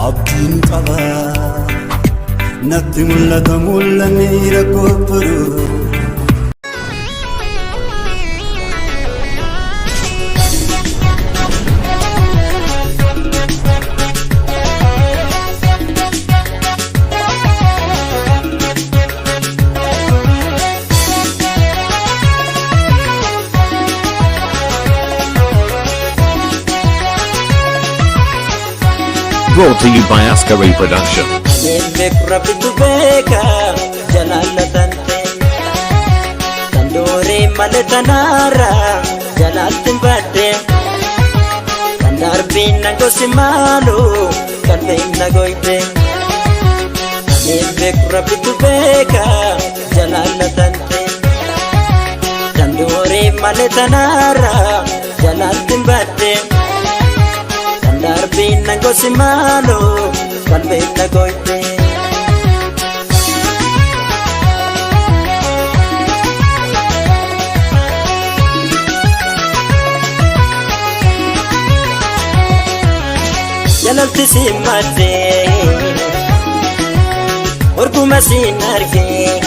Abdiin qaba natti mul'ata mul'anni rakkoo turu. Brought to you by Ascari Production. Ani beeku rabbitu beeka jalaala tante kan doorii malee tanaara jalaaltiin badde kan darbiin na gosi maalu qalbiin na goyte. Ani beeku rabbitu beeka jalaala tante kan doorii malee tanaara jalaaltiin badde kan darbiin na gosi maalu qalbiin na goyte. Jalalti si maddee orguma siin argee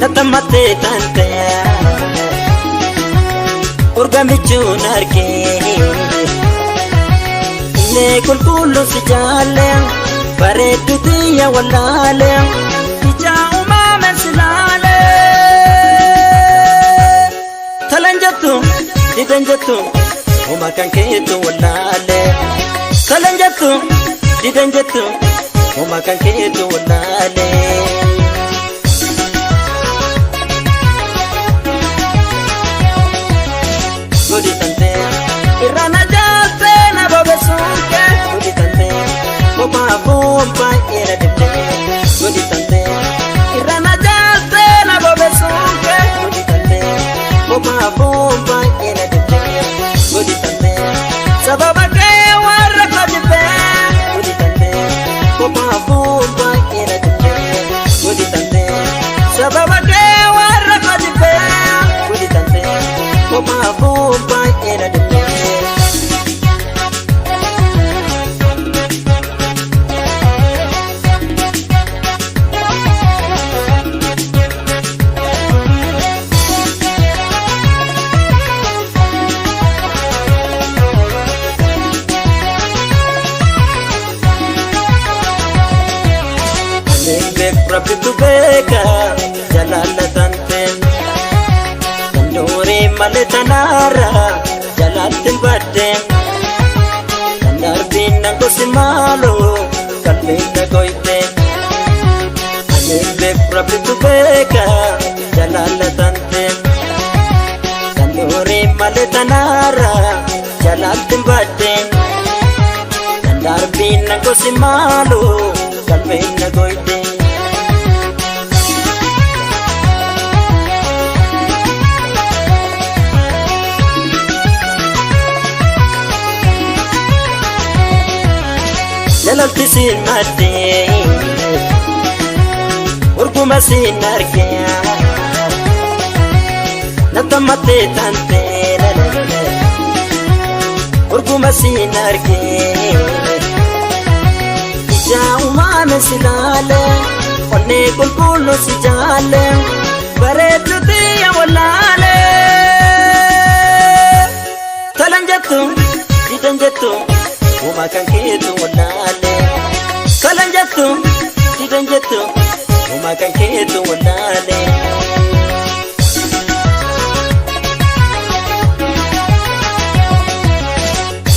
nattammattee tante urgamichuun argee innee qulqullu si jaalle bareeddu tiyya wallaale ija uumaame si laale talan jettu didan jettu uma kan keetu wallaale talan jettu didan jettu uma kan keetu wallaale. Godi tante irrana jaalte na bobesuunke godi tante kophaa foon baay'ee na dibde godi tante irrana jaalte na bobesuunke godi tante kophaa foon baay'ee na dibde godi tante sababa kee warra kojibbe godi tante kophaa foon baay'ee na dibde godi tante sababa kee warra kojibbe godi tante kophaa foon baay'ee na dibde. Ani beeku rabbitu beeka jalaala tante kan doorii malee tanaara jalaaltiin badde kan darbiin na gosi maalu qalbiin na goyte. Ani beeku rabbitu beeka jalaala tante kan doorii malee tanaara jalaaltiin badde kan darbiin na gosi maalu qalbiin na goyte. Jalalti siin maddee urguma siin argee nattammattee tante urguma siin argee ija uumaame si laale onnee qulqullu si jaalle bareeddu xiyya wallaale talan jettu didan jettu uma kan keetu wallaale kalan jettu didan jettu uma kan keetu wallaale.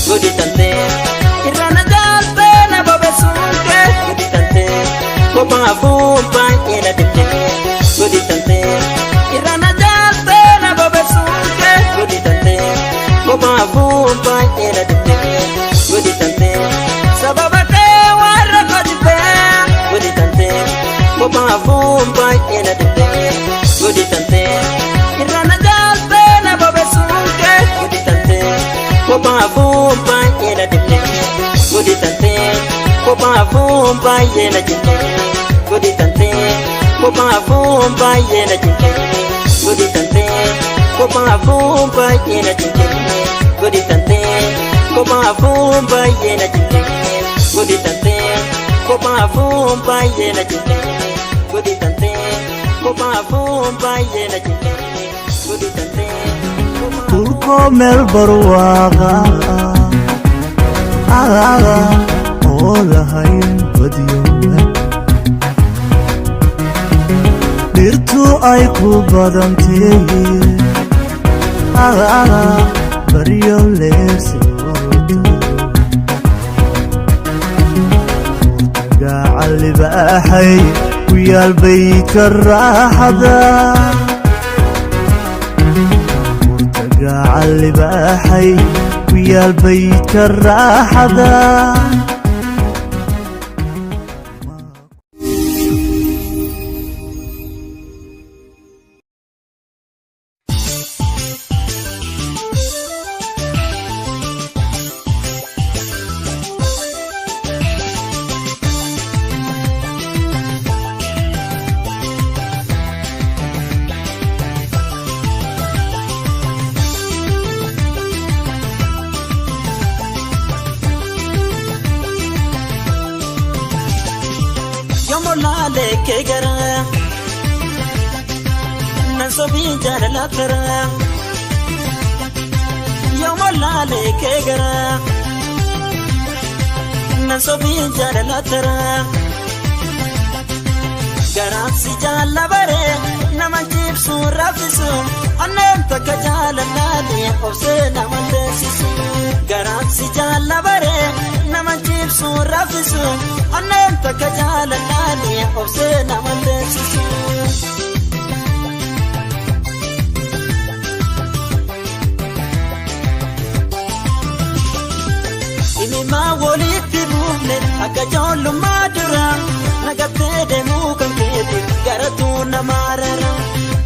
Godi tante irrana jaalte na bobesuunke godi tante kophaa foon baay'ee na dibde godi tante irrana jaalte na bobesuunke godi tante kophaa foon baay'ee na dibde godi tante sababa kee warra kojibbe godi tante kophaa foon baay'ee na dibde godi tante irrana jaalte na bobesuunke godi tante kophaa foon baay'ee na dibde godi tante kophaa foon baay'ee na jibbe godi tante kophaa foon baay'ee na jibbe godi tante kophaa foon baay'ee na jibbe godi tante kophaa foon baay'ee na jibbe. Goditantee kophaafuun baay'ee na jibbe. Goditantee kophaafuun baay'ee na jibbe. Goditantee. Dhulkoo meel barwaaqa oo lahayn badyowe, dhirtu ay ku badantay, baryo leersoota gacalibaaxay ku yaal baydka raaxada, gacalibaaxay ku yaal baydka raaxada. Yoomolaalee kee gara nan sobiin jaalala tara. Yoomolaalee kee gara nan sobiin jaalala tara. Garaansi jaalla baree nama jibsu raffisu, onneen takka jaalalaalee obsee nama teessisu. Garaansi jaalla baree nama jibsu raffisu, onneen takka jaalalaalee obsee nama teessisu. Himimaa walitti buufne akka ijoollummaa dura, nagattee deemuu kan keeti garatuu nama rara.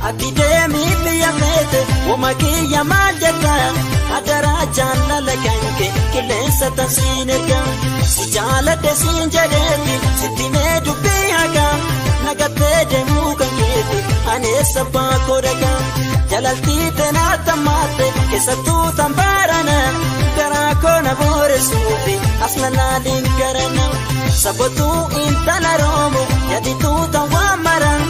Ati deemii biyya feete woma kiyya maal jetta, adaraa jaalala kan kee qilleensa tansiin erga. Si jaaladhe siin jedheeti sitti mee dubbii haqa, nagattee deemuu kan keeti ani eessa baakoo dhaqa. Jalaltii tenaa tammaatte keessattuu tan baarana, garaa koo na booressuufi as lalaaliin garana. Sabotuu intala roomu yaadituu tan waan maran,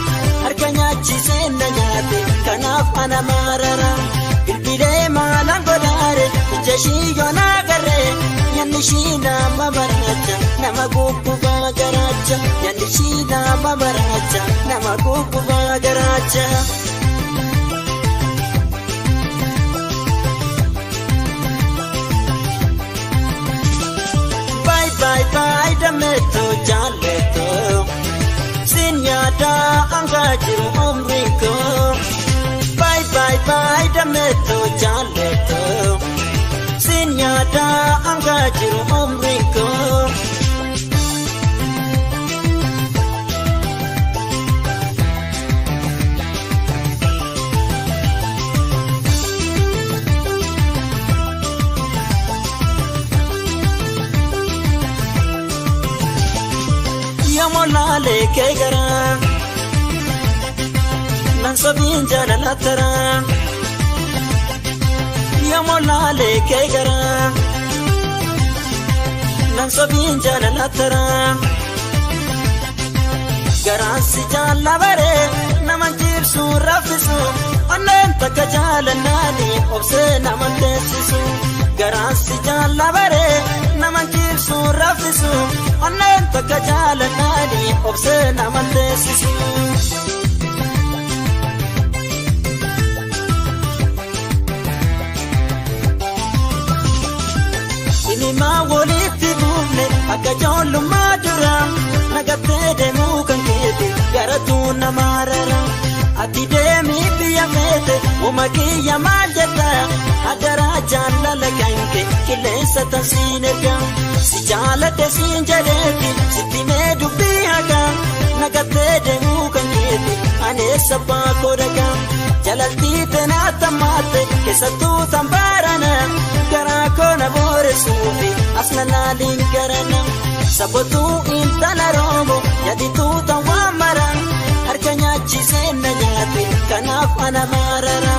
harka nyaachisee na nyaate kanaaf ana maarara. Bilbilee maalaan godhaare ija ishii yoonaa garee, nyaanni ishii nama maraacha nama gubbaa garaacha, nyaanni ishii nama maraacha nama gubbaa garaacha. Bye bye bye dameeto jaalleeto, siin yaada hangaa jiru umriin koo. Bye bye bye dameeto jaalleeto, siin yaada hangaa jiru umriin koo. Yoomolaalee kee gara nan sobiin jaalala tara. Yoomolaalee kee gara nan sobiin jaalala tara. Garaansi jaalla baree nama jibsu raffisu, onneen takka jaalannaanii obsee nama teessisu. Garaansi jaalla baree nama jibsu raffisu, onneen takka jaalannaanii obsee nama teessisu. Himimaa walitti buufne akka ijoollummaa dura, nagattee deemuu kan keeti garatuu nama rara. Ati deemii biyya feete woma kiyya maal jetta, adaraa jaalala kan kee qilleensa tansiin erga. Si jaaladhe siin jedheeti sitti mee dubbii haqa, nagattee deemuu kan keeti ani eessa baakoo dhaqa. Jalaltii tenaa tammaatte keessattuu tan baarana, garaa koo na booressuufi as lalaaliin garana. Sabotuu intala roomu yaadituu tan waan maran, harka nyaachisee na nyaate kanaaf ana maarara.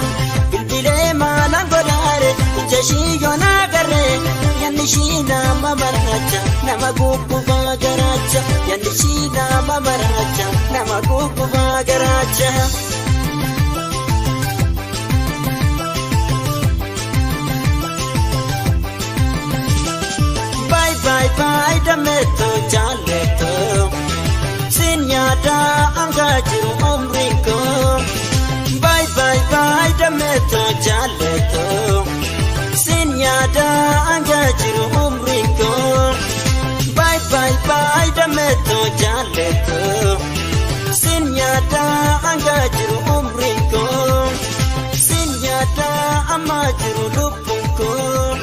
Bilbilee Bilbilee maalaan godhaare ija ishii yoona agarree yaadni ishii nama maraacha nama guggubaa garaacha yaadni ishii nama maraacha nama guggubaa garaacha. Bye bye bye dameeto jaalleeto siin yaada hanga jiru umriin koo. Bye bye bye dameeto jaalleeto siin yaada hanga jiru umriin koo. Bye bye bye dameeto jaalleeto siin yaada hanga jiru umriin koo. Siin yaada amma jiru lubbuun koo.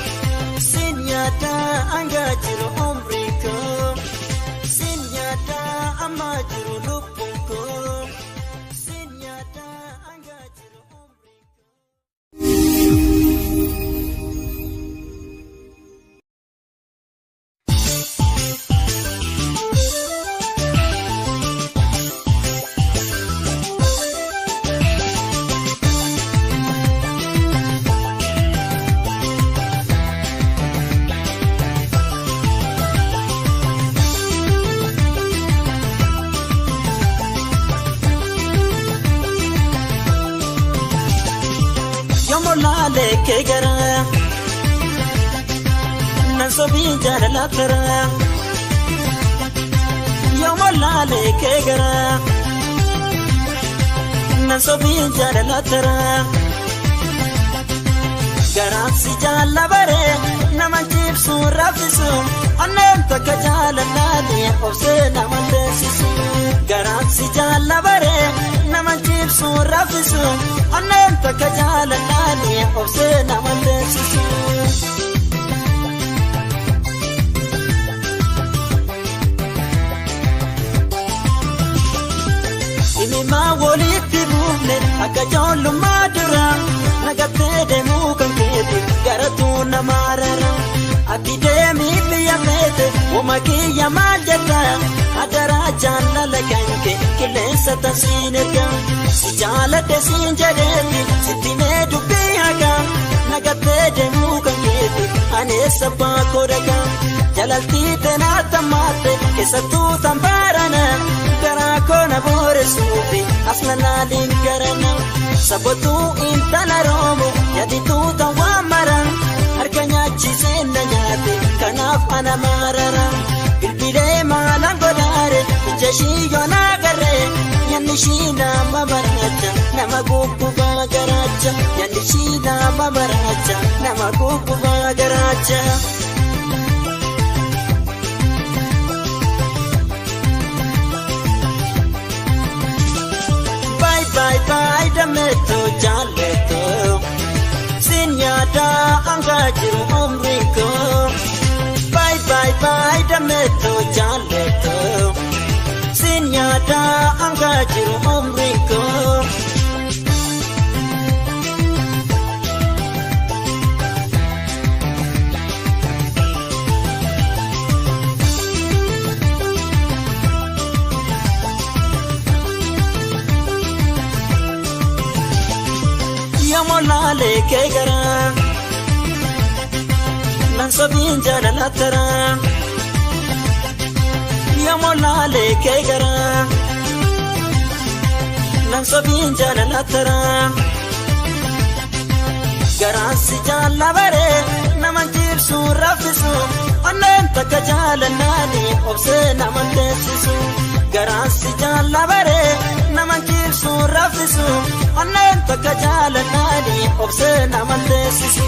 Siin yaada hanga jiru umriin koo. Siin yaada amma jiru lubbuun koo. Siin yaada hanga jiru umriin koo. Yoomolaalee kee gara nan sobiin jaalala tara. Yoomolaalee kee gara nan sobiin jaalala tara. Garaansi jaalla baree nama jibsu raffisu onneen takka jaalalaanii obsee nama teessisu. Garaansi jaalla baree nama jibsu raffisu onneen takka jaalalaanii obsee nama teessisu. Ilmaa walitti buufne akka ijoollummaa dura nagattee deemuu kan keeti garatuu nama rara. Ati deemii biyya feete wama kiyya maal jetta adaraa jaalala kan kee qilleensa tasiin erga. Si jaaladhe siin jedheeti sitti mee dubbii haqa nagattee deemuu kan keeti aneessa baakoo dhaqa. Jalaltii teenaa tammaatte keessattuu tambaarana garaa koona booresuufi as lalaaliin garana. Sabotuu intala roomu yaadituu tan waan maran harka nyaachisee na nyaate kanaaf ana maarara. Bilbilee maalaan godhaare ija ishii yoona agarree yaadni ishii nama maraacha nama guggubaa garaacha yaadni ishii nama maraacha nama guggubaa garaacha. Bye bye bye dameeto jaalleeto siin yaada hanga jiru umriin koo. Bye bye bye dameeto jaalleeto siin yaada hanga jiru umriin koo. Yoomolaalee kee gara nan sobiin jaalala tara. Yoomolaalee kee gara nan sobiin jaalala tara. Garaansi jaalla baree nama jibsu raffisu onneen takka jaalalaanii obsee nama teessisu. Garaansi jaalla baree nama jibsu raffisu onneen takka jaalalaanii obsee nama teessisu.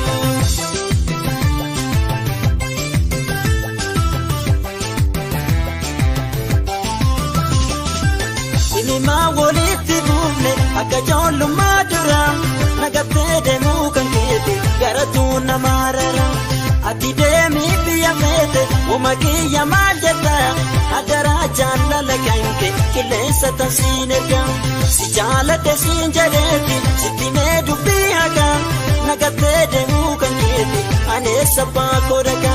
Ilmaa walitti buufne akka ijoollummaa dura nagattee deemuu kan keeti garatuu nama rara. Ati deemii biyya feete wama kiyya maal jetta adaraa jaalala kan kee qilleensa tasiin erga. Si jaaladhe siin jedheeti sitti mee dubbii haqa nagattee deemuu kan keeti aneessa baakoo dhaqa.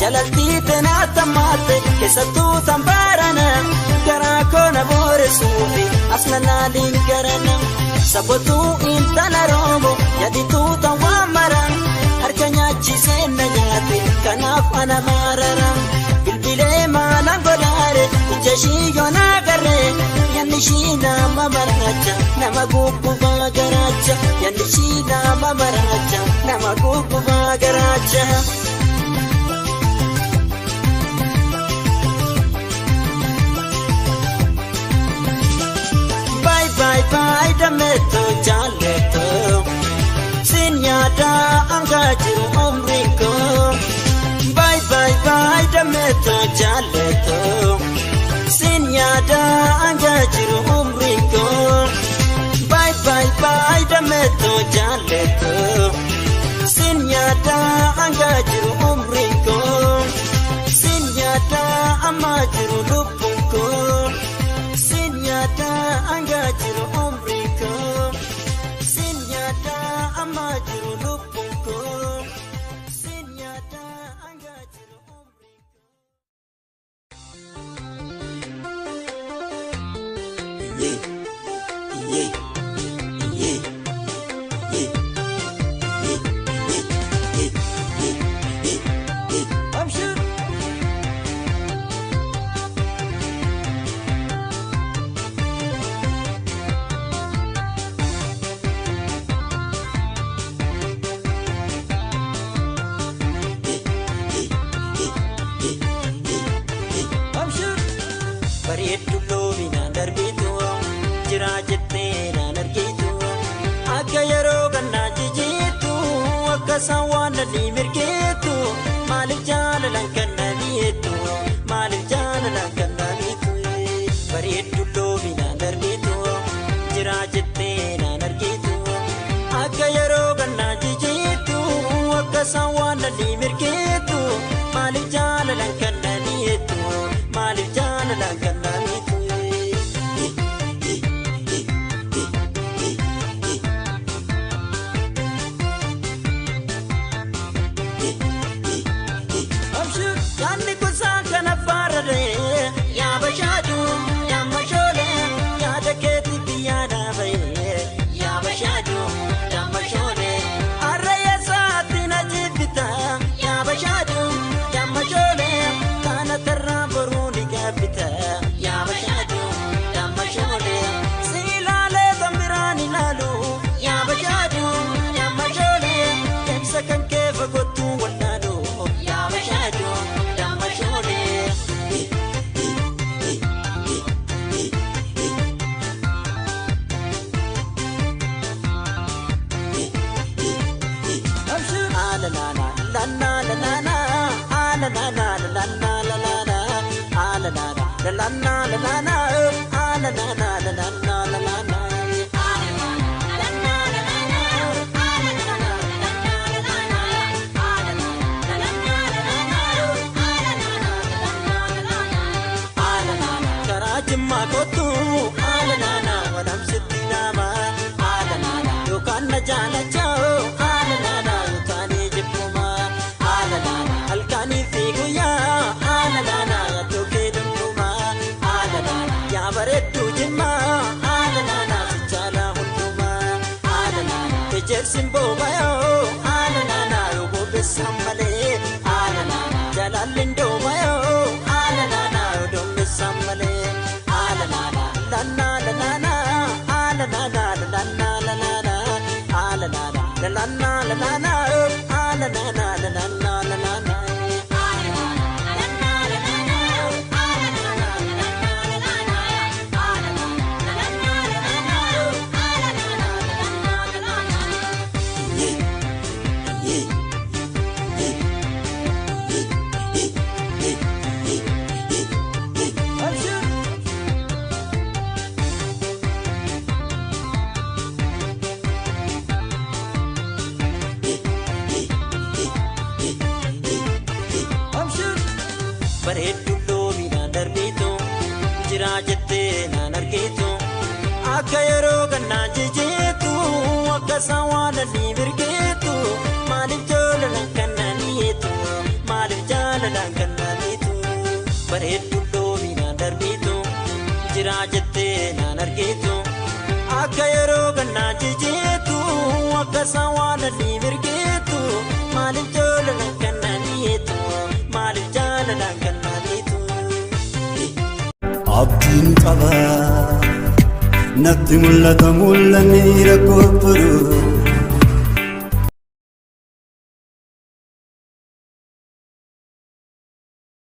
Jalaltii teenaa tammaatte keessattuu tambaarana garaa koona booresuufi as lalaaliin garana. Sabotuu intala roobo yaadituu ta'uu mara harka nyaachisee na nyaate kanaaf ana maarara bilbilee maala godhaare ija ishii yoona agarree yaadni ishii nama maraacha nama gubbaa garaacha yaadni ishii nama maraacha nama gubbaa garaacha. Bye bye bye dameeto jaalleeto siin yaada hangaa jiru umriin koo. Bye bye bye dameeto jaalleeto siin yaada hangaa jiru umriin koo. Bye bye bye dameeto jaalleeto siin yaada hangaa jiru umriin koo. Siin yaada ammaa jiru lubbuun koo. Siin yaada hangaa jiru umriin koo. Siin yaada ammaa jiru lubbuun koo. Siin yaada hangaa jiru umriin koo. Yeah, yeah, yeah, yeah, yeah, yeah, yeah, yeah, yeah. I'm sure. Bareeddu loominaan darbitu jira jettee naan argitu akka yeroo gannaa jijjiirtu akka isaan waan lalii mirgeetu maaliif jaalalaan kan na mi'eettu maaliif jaalalaan kan na mi'eettu bareeddu loominaan darbitu jira jettee naan argitu akka yeroo gannaa jijjiirtu akka isaan waan lalii mirgeetu maaliif jaalalaan kan na mi'eettu maaliif jaalalaan kan na mi'eettu. Yaanni kuusaan kana faararee yaa bashaadu yaa mashoolee yaada keetii biyyaa dhaabayee yaa bashaadu yaa mashoolee harree saatti na jibbita yaa bashaadu yaa mashoolee kana tarraa boruu ni gaabbita yaa bashaadu yaa mashoolee si ilaalee kan ilaalu yaa bashaadu yaa mashoolee deemsa kan kee fagootu wallaalu yaa bashaadu yaa mashoolee. Karaa jimmaa kottu haala naana walamsitti nama haala naana yookaan na jaalachaa haala naana yookaan jibbuma haala naana halkanii fi guyyaa haala naana yaaduu danduma haala naana yaa bareedduu jimmaa haala naana sichaala hundumaa haala naana ejersin boobayoo haala naana yoo bobeessan malee haala naana jaalalli ndoomayoo haala naana yoo dombeessan malee haala naana lanna lanna haala naana lanna lanna haala naana lanna lanna haala naana lanna lanna. Bareeddu loominaan darbitu jira jettee naan argitu akka yeroo gannaa jijjiirtu akka isaan waan lalii mirgeetu maaliif jaalalaan kan na mi'eetu maaliif jaalalaan kan na mi'eetu bareeddu loominaan darbitu jira jettee naan argitu Akka yeroo gannaa jijjiirtu, akka sawwaalalli mirgitu, maaliif jaalala kan naaniitu, maaliif jaalala kan naaniitu? Abdiin qaba, natti mul'ata mul'anni.